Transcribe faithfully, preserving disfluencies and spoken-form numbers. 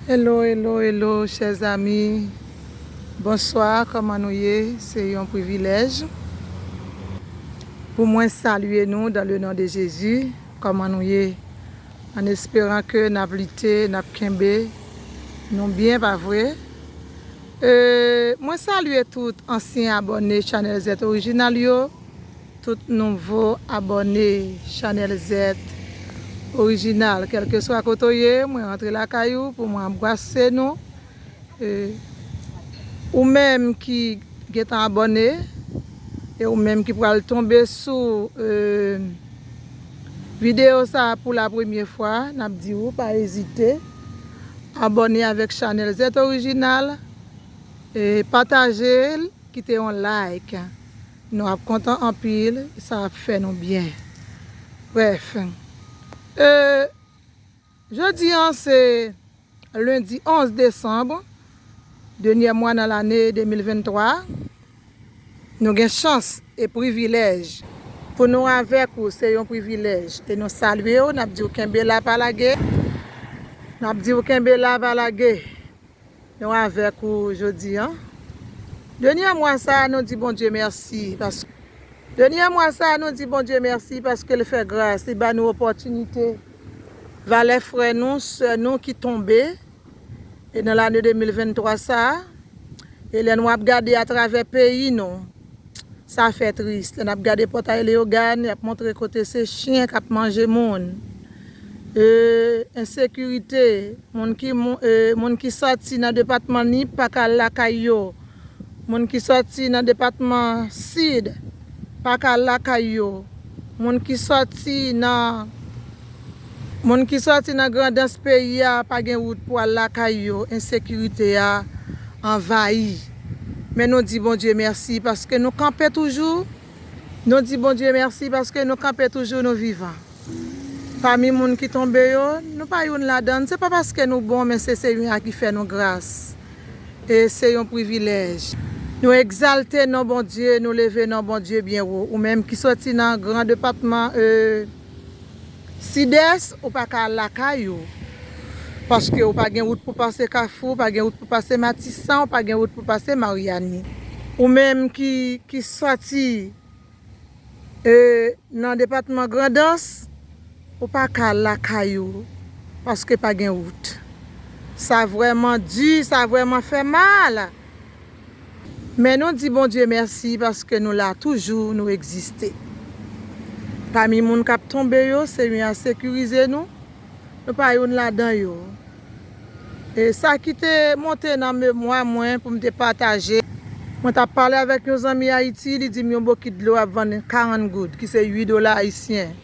Hello, hello, hello, chè zami. Bonswa, kòman nou ye? Se yon privilèj pou mwen salye nou dans le nom de Jésus. Kòman nou ye? An esperan ke n ap lite, n ap kenbe, nou byen, pa vre? E, mwen salye tout ansyen abòne Channel Z Original yo, tout nouvo abòne Channel Z Original. Kèlkeswa kote w ye, mwen rantre lakay ou pou mwen anbrase nou. E, ou menm ki gentan abòne, e ou menm ki pral tonbe sou, e, videyo sa a pou la premye fwa, n ap di w pa ezite abòne avèk Channel Z Original, e, pataje l, kite yon like. Nou ap kontan anpil, sa ap fè nou byen. Brèf, e, jodi an se lendi onz desanm, dènyè mwa nan lane de mil venntwa. Nou gen chans e privilèj pou nou avèk ou, se yon privilèj. E nou salye w, n ap di w kenbe la, pa lage. N ap di w kenbe la, pa lage. Nou avèk ou jodi an. Dènyè mwa sa a, nou di Bondye mèsi, paske, dènyè mwa sa a, nou di Bondye mèsi paske l fè gras, li ba nou opòtinite. Valè frè nou, sè nou ki tonbe, e nan lane de mil venntwa sa a, e lè nou ap gade atravè peyi nou, sa fè tris. Lè n ap gade Pòtay Leyogàn, y ap montre kote se chen k ap manje moun. E, ensekirite, moun ki, mou- e, moun ki sòti nan depatman Nip pa ka al lakay yo. Moun ki sòti nan depatman Sid pa ka al lakay yo. Moun ki sòti nan, moun ki sòti nan Grandans peyi a pa gen wout pou al lakay yo. Ensekirite a anvayi. Men nou di Bondye mèsi paske nou kanpe toujou. Nou di Bondye mèsi paske nou kanpe toujou, nou vivan. Pami moun ki tonbe yo, nou pa youn ladan l. Se pa paske nou bon, men se Senyè a ki fè nou gras. E se yon privilèj. Nou egzalte non Bondye, nou leve non Bondye byen wo. Ou menm ki sòti nan gran depatman, e, Sidès, ou pa ka al lakay ou. Paske ou pa gen wout pou pase Kafou, ou pa gen wout pou pase Matisan, ou pa gen wout pou pase Maryani. Ou menm ki, ki sòti, e, nan depatman Grandans, ou pa ka al lakay ou, paske pa gen wout. Sa vrèman di, sa vrèman fè mal. Men nou di Bondye mèsi paske nou la toujou, nou egziste. Pami moun k ap tonbe yo, Senyè a sekirize nou. Nou pa youn ladan yo. E sa ki te monte nan memwa mwen pou m te pataje. Mwen t ap pale avèk yon zanmi Ayiti, li di m yon bokit dlo ap vann karant goud, ki se uit dola ayisyen.